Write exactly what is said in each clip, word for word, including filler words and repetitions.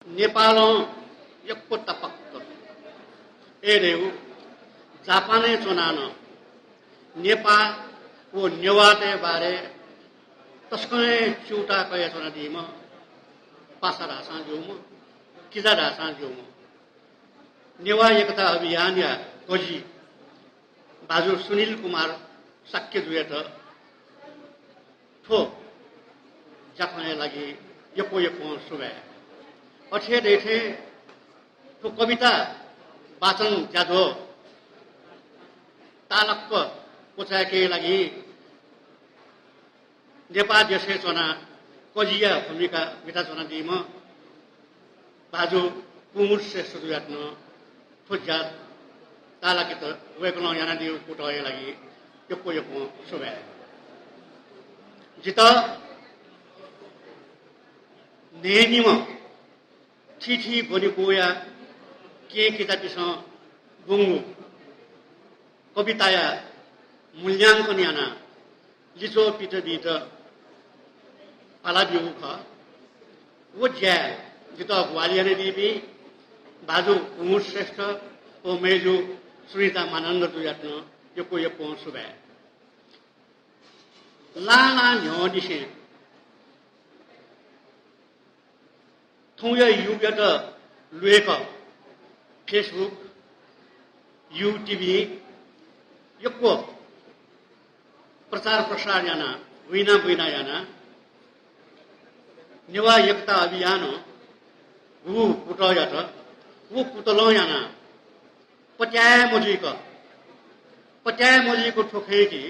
नेपालं यक्व तापाक्क, अय् धइगु जापानय् च्वनाः नं नेपाः व नेवाःतय् बारे तसकं हे च्यूताः कयाच्वनादीम्ह पासा धाःसां ज्यूम्ह, किजा धाःसां ज्यूम्ह, नेवाः एकता अभियानया कजि भाजु सुनिल कुमार शाक्यजुयात थ्व ज्याखँया लागि यक्व यक्वं सुभाय्। अथे हे दइथें थ्व कविता वाचन ज्याझ्वः ताःलाक क्वचायेकेया लागि नेपाः देशय् च्वनाः कजिया भूमिका म्हिताच्वनादीम्ह भाजु कुमुद श्रेष्ठजुयात नं थ्व ज्या ताःलाकेत वय्कलं यानादीगु कुतःया लागि यक्व यक्वं सुभाय्। जितः न्हय्‌निम्ह थीथी ब्वनेकुया केहेँ किजापिन्सं ब्वंगु कविताया मूल्यांकन यानाः लिच्वः पित बीत भाला ब्यूगु खः। व ज्याय् जितः ग्वाहालि यानादीपिं भाजु कुमुद श्रेष्ठ व मय्जु सुनिता मानन्धरजुयात नं यक्व यक्वं सुभाय्। लां लां न्ह्यःनिसें थौंया युगयात ल्वय्क Facebook, YouTube यक्व प्रचार प्रसार यानाः हुइना बुइना यानाः नेवाः एकता अभियानं गुगु कुतः यात, व कुतलं यानाः पत्याये मजुइक, पत्याये मजुइक थ्व खँय् कि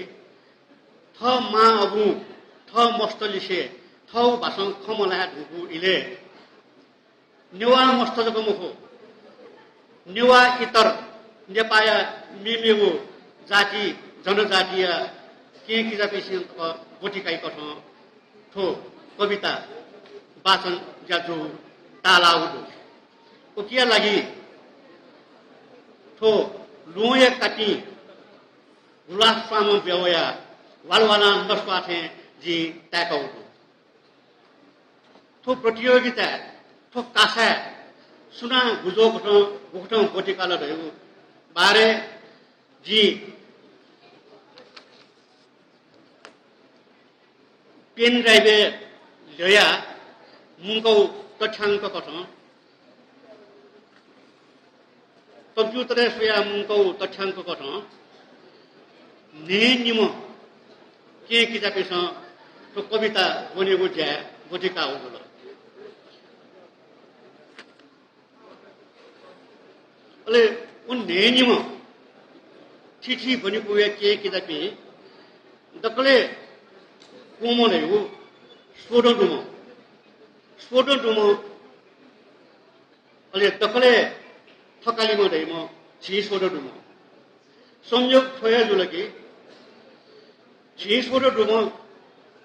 थः मां अबुं थः मस्तलिसे थःगु भाषां खँ मल्हाये धुंकूगु इलय् नेवाः मस्त जक मखु, नेवाः इतर नेपाःया मेमेगु जाति जनजातिया केहेँ किजापिन्सं तक ब्वति काइकथं थ्व कविता वाचन ज्याझ्वः ताःलाःगु दु। उकिया लागि थ्व ल्वहंया कातिं गुलाफ स्वांम्ह ब्यवया ह्वालह्वालां नस्वाः थें जिं ताय्कागु दु। थ्व प्रतियोगिताय्, थ्व कासाय् सुनां गुजःकथं गुकथं ब्वति काल धइगु बारे जिं पेन ड्राइभय् ल्ह्वयाः मुंकःगु तथ्यांक कथं, कम्प्युटरय् स्वयाः मुंकःगु तथ्यांक कथं न्हय्निम्ह केहेँ किजापिन्सं थ्व कविता ब्वनेगु ज्याय् ब्वति काःगु जुल। अले व न्हय्निम्ह थीथी ब्वनेकुया केहेँ किजापिं दकलय् क्वम्ह धइगु स्वदँ दुम्ह, स्वदँ दुम्ह, अले दकलय् थकालिम्ह धइम्ह झिंस्वदँ दुम्ह। संयोग थ्व हे जुल कि झिंस्वदँ दुम्ह,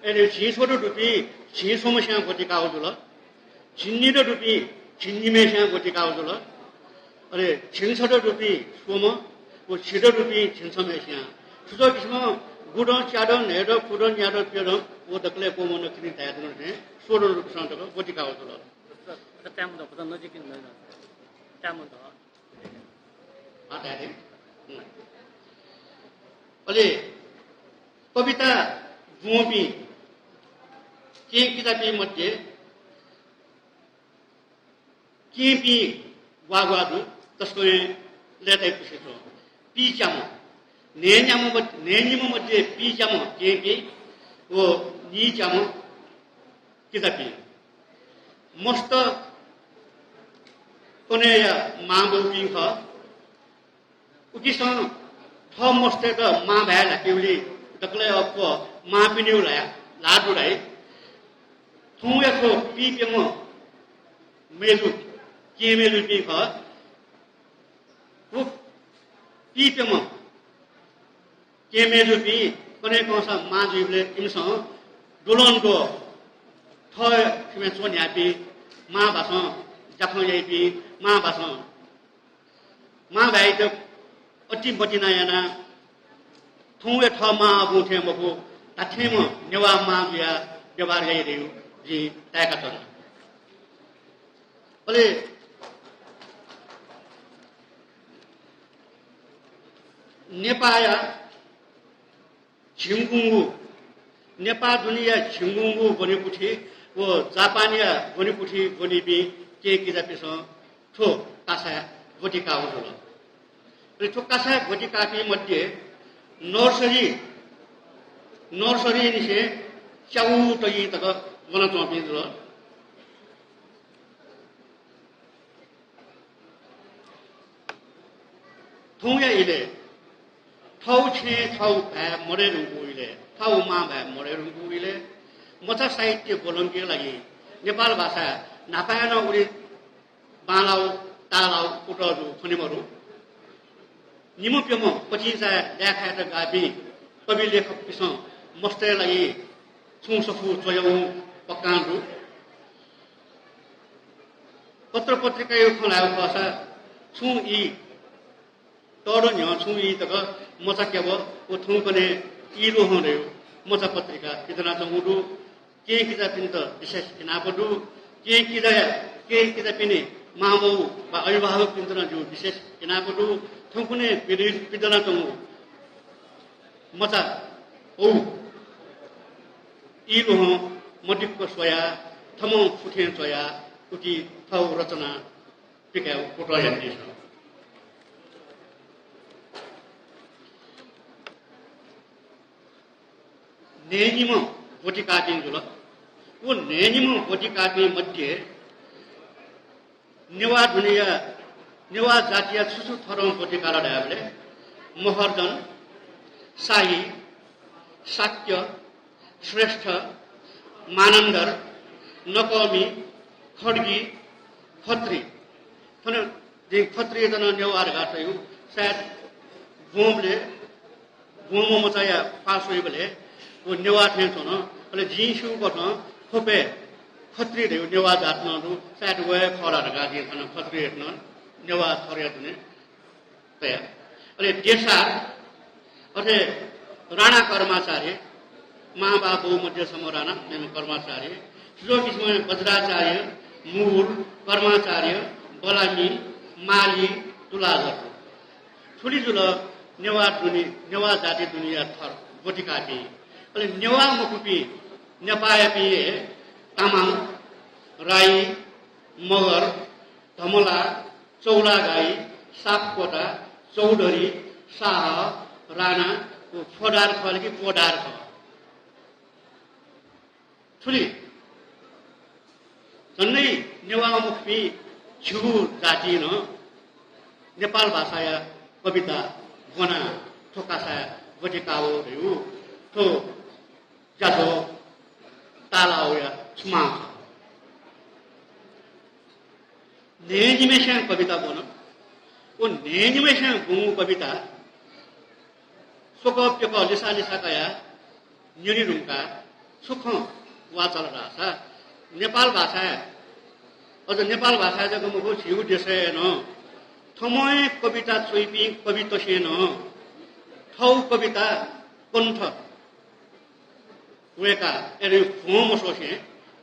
अले झिंस्वदँ दुपिं झिंस्वम्हस्यां ब्वति काःगु जुल। झिंनिदँ दुपिं झिंनिम्हस्यां ब्वति काःगु जुल। अले झिंछदँ दुपिं स्वम्ह व छिदँ दुपिं झिंछम्हस्यां। थुकिसिमं गुदँ, च्यादँ, न्हय्दँ, खुदँ, न्यादँ, प्यदँ व दकलय् क्वम्ह नखःपिं धायेधुन थें स्वदँ दुपिन्सं तक ब्वति काःगु जुल। अले कविता ब्वंपिं केहेँ किजापिं मध्ये केहेँपिं ग्वाः ग्वाः दु, तसकं हे लय्ताय् खुसि च्वं। पीच्याम्ह, न्हय्न्याम्ह मध्-, न्हय्निम्ह मध्ये पीच्याम्ह केहेँपिं व नीच्याम्ह किजापिं। मस्त कन्हय्या मांबौपिं खः। उकिसं थः मस्तय्त मांभाय् धाकेबलय् दकलय् अप्वः मांपिनिगु ल्हाः, ल्हाः दु धाइ। थौंया थ्व पीप्यम्ह मय्जु, केहेँ मय्जुपिं खः। व पीप्यम्ह केहेँ मय्जुपिं कन्हय् कंसां मां जुइबलय् इमिसं द्वलंद्वः थःथिमय् च्वन्ह्याःपिं, मांभासं ज्याखँ याइपिं, मांभासं मांभाय्‌यात अति मतिना यानाः थौंया थः मां अबुं थें मखु, धात्थेंम्ह नेवाः मां जुयाः व्यवहार याइ धइगु जिं ताय्काच्वना। अले नेपाःया झिंगुंगु, नेपाः दुनेया झिंगुंगु ब्वनेकुथि व जापानया ब्वनेकुथि ब्वनीपिं केहेँ किजापिन्सं थ्व कासाय् ब्वति काःगु जुल। अले थ्व कासाय् ब्वति काःपिं मध्ये nursery, nursery निसें च्यागू तगिं तक वनाच्वंपिं जुल। थौंया इलय् थःगु छेँय् थःगु भाय् मदये धुंकूगु इलय्, थःगु मांभाय् मदये धुंकूगु इलय् मचा साहित्य ब्वलंकेया लागि नेपाल भाषाय् न्हापाय् नं उलि बांलाःगु, ताःलाःगु कुतः जूगु खने मदु। निम्ह प्यम्ह पतिंचाय् लाय्खायेत गाःपिं कवि लेखकपिन्सं मस्तय् लागि छुं सफू च्वयावंगु पक्कां दु। पत्र पत्रिकाया खँ ल्हायेगु खःसा छुं ई तःदँ न्ह्यः छुं ई तक मचा क्यब व थौंकन्हय् ई ल्वहं धयागु मचा पत्रिका पिदनाच्वंगु दु। केहेँ किजापिन्त विशेष इनाप दु। केहेँ किजाया, केहेँ किजापिनि मांबौ वा अभिभावकपिन्त नं जिगु विशेष इनाप दु। थौंकन्हय् पिदि-, पिदनाच्वंगु मचा पौ ई ल्वहं मदिक्क स्वयाः थःम्हं फुथें च्वयाः उकी थःगु रचना पिकायेगु कुतः यानादिसँ। न्हय्निम्ह ब्वति काःपिं जुल। व न्हय्निम्ह ब्वति काःपिं मध्ये नेवाः दुनेया, नेवाः जातिया छु छु थरं ब्वति काल धायेबलय् महर्जन, शाही, शाक्य, श्रेष्ठ, मानन्धर, नकःमि, खड्गी, खत्री। थन जिं खत्रीयात नं नेवाः धकाः तयागु, सायद ब्वंबलय्, ब्वंम्ह मचाया ख्वाः स्वइबलय् व नेवाः थें च्वन। अले जिं स्यूकथं ख्वपय् खत्री धयागु नेवाः जात नं दु, सायद व हे खः ला धकाः जिं थन खत्रीयात नं नेवाः थरया दुने तया। अले देसार, अथे राणा कर्माचार्य, मांबौ मध्ये छम्ह राणा, मेम्ह कर्माचार्य, थुज्वः किसिमं वज्राचार्य, मुगुल, कर्माचार्य, बलामि, माली, तुलाधर। थुलि जुल नेवाः दुने, नेवाः जाति दुनेया थर ब्वति काःपिं। अले नेवाः मखुपिं, नेपाःयापिं हे तामाङ, राई, मगर, धमला, चौलागाई, सापकोटा, चौधरी, शाह, राणा व फोदार खः कि पोदार खः। थुलि झन्डै नेवाः मखुपिं झिगू जातिं नं नेपाल भाषाया कविता ब्वनाः थ्व कासाय् ब्वति काःगु धयागु थ्व ज्याझ्वः ताःलाःगुया छुमां खः। न्हय्निम्हय्सिनं कविता ब्वन। व न्हय्निम्हय्सिनं ब्वंगु कविता स्वकः प्यकः लिसा लिसा कयाः न्यने धुंकाः छु खँ वाःचाल धाःसा, नेपाल भाषाय्, अझ नेपाल भाषाय् जक मखु, झीगु देशय् नं थःम्हं हे कविता च्वइपिं कवितय्सं नं थःगु कविता कण्ठ वय्काः, अले भ्वं मस्वसें,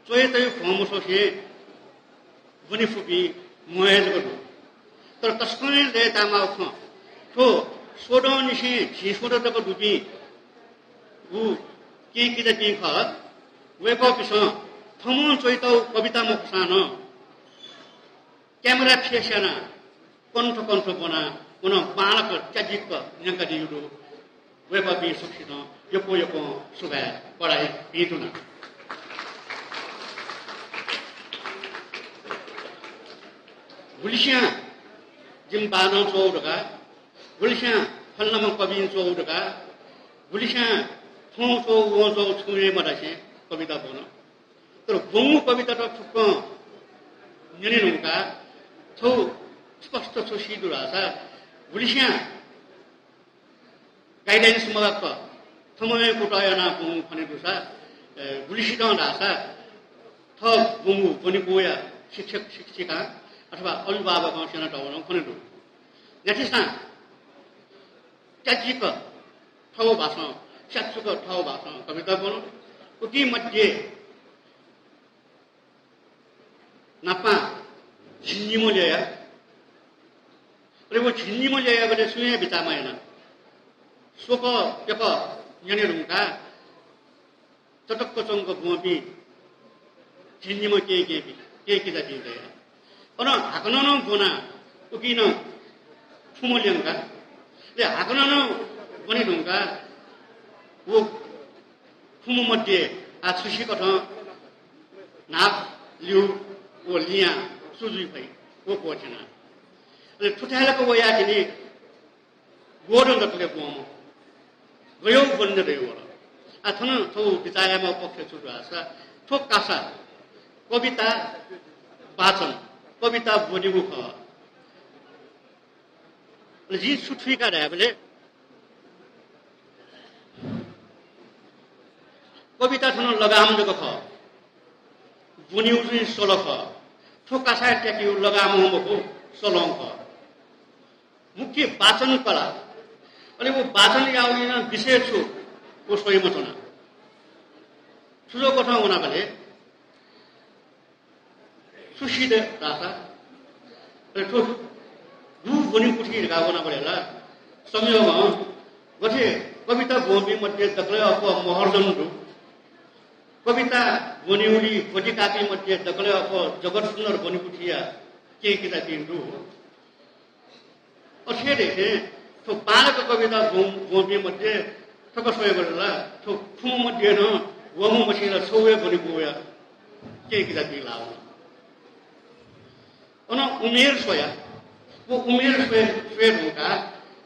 च्वय् तय् भ्वं मस्वसें ब्वने फुपिं म्हो हे जक दु। तर तसकं हे लय्ताय्माःगु खँ, थ्व स्वदँनिसें झिंस्वदँ तक दुपिं व केहेँ किजापिं खः। वय्कःपिन्सं थःम्हं च्वयातःगु कविता मखुसां नं camera face यानाः कण्ठ कण्ठ ब्वनाः व नं बांलाक त्यादिक्क न्यंकादीगु दु। वय्कःपिं सकसितं यक्व यक्वं सुभाय् बधाई भिंतुना। गुलिस्यां जिमि बाःनं च्वःगु धकाः, गुलिस्यां फलानाम्ह कविं च्वःगु धकाः, गुलिस्यां थ्वं च्वःगु वं च्वःगु छुं हे मधासें कविता ब्वन। तर ब्वंगु कवितात फुक्कं न्यने धुंकाः छगू स्पष्ट छु सी दु धाःसा, गुलिस्यां guidelines मगाक्क थःम्हं हे कुतः यानाः ब्वंगु खने दुसा, ए, गुलिसितं धाःसा थः ब्वंगु ब्वनेकुया शिक्षक शिक्षिकां अथवा अभिभावकं स्यनातःगु नं खने दु। न्ह्याथेसां त्याजिक थःगु भाषां, स्याच्चुक थःगु भाषां कविता ब्वन। उकी मध्ये न्हापां झिंनिम्ह ल्यया। अले व झिंनिम्ह ल्ययाबलय् सुं हे बिचाः मयाना। स्वकः प्यकः न्यने धुंकाः चटक्क च्वंक ब्वंपिं झिंनिम्ह केहेँ केहेँपिं, केहेँ किजापिं दया। अन हाकनं नं ब्वनाः उकिं नं फुम्ह ल्यंका। अले हाकनं नं ब्वने धुंकाः व फुम्ह मध्ये आः छुसिकथं न्हापा, ल्यू व लियां सु जुइ फइ, व क्वःछिना। अले थुथाय् लाक वयाः तिनि ग्वदँ दतले ब्वंम्ह गय् ब्वने दइ वल। आः थन थ्व बिचाः यायेमाःगु पक्ष छु धाःसा थ्व कासा कविता वाचन, कविता ब्वनेगु खः। अले जिं छु थुइका धायेबलय् कविता थन लगाम जक खः, ब्वनेगु चाहिँ सल खः। थ्व कासाय् त्याकेगु लगाम मखु, सलं खः। मुख्य वाचन कला। अले व वाचन याःगुलिं नं विषय छु व स्वये मच्वना। छु जक कथं वनाबलय् छु सित धाःसा, अले थ्व दु ब्वनेकुथि धकाः वनाबलय् ला संयोगं गथे कविता ब्वंपिं मध्ये दकलय् अप्वः महर्जन दु, कविता ब्वनेगुलिइ ब्वति काःपिं मध्ये दकलय् अप्वः जगत सुन्दर ब्वनेकुथिया केहेँ किजापिं दु। अथे हे धइथें थ्व बांलाक कविता ब्वं-, ब्वंपिं मध्ये थ्व का स्वयेबलय् ला थ्व फुम्ह मध्ये नं वःम्ह मछि ला छगू हे ब्वनेकुथिया केहेँ किजापिं लाः वन। अन उमेर स्वया, व उमेर स्वये, स्वये धुंकाः,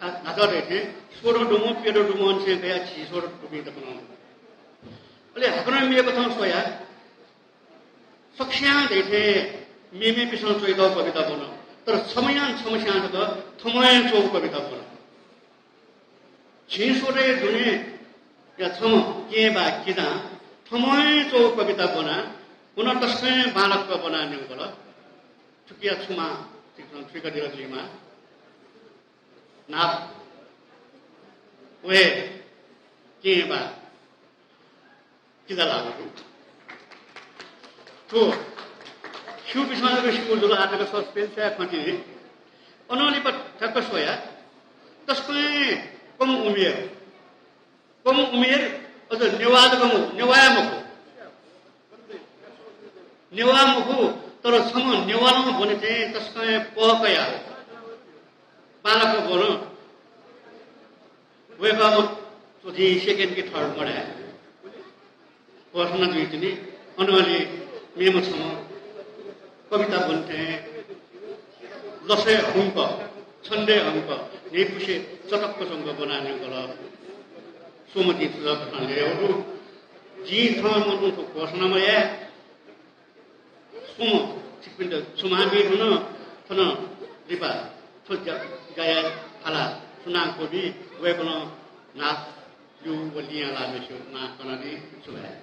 आ, न्हाचः धइथें स्वदँ दुम्ह, प्यदँ दुम्ह अनिसें कयाः झिस्वदँ दुपिं तक नं। अले हाकनं मेकथं स्वया, सकस्यां धइथें मेमेपिसं च्वइतःगु कविता ब्वन, तर छम्हयां छम्हस्यां जक थम्हं हे च्वःगु कविता ब्वन। झिंस्वदँया दुनेया छम्ह केहेँबा किजां थम्हं हे च्वःगु कविता ब्वनाः व नं तसकं बांलाक ब्वनाः न्यंकल। थुकिया छुमां छिकपिन्सं थुइकादिल जुइमाः। न्हापा व हे केहेँबा किजा लाःगु दु। थ्व स्यूपिसं जक स्यूगु जुल, आः तक suspense-य् खनी। अनं लिपा ठ्याक्क स्वया, तसकं कम उमेर, कम उमेर, अझ नेवाः जक मखु, नेवाः हे मखु, नेवाः मखु, तर छम्ह नेवालं ब्वने थें तसकं पहः कयाः बांलाक ब्वन। वय्कःम्ह थ्व जिं second कि third मधाये, घोषणा जुइतिनि। अनंलि मेम्ह छम्ह कविता ब्वने थें लसय् हंक, छन्दय् हंक, न्ह्यइपुसे चटक्क च्वंक ब्वनाः न्यंकल। स्वम्ह जिं छु जक थन ल्ययागु दु। जिं थन मनूत घोषणा मयाये। स्वम्ह छिकपिन्त छुमां बी धुन, थन लिपा थ्व ज्या-, ज्याया थाला सुनां क्वबी, वय्कलं न्हापा, ल्यू व लियां लाःम्हय्सिगु नां कनादी। सुभाय्।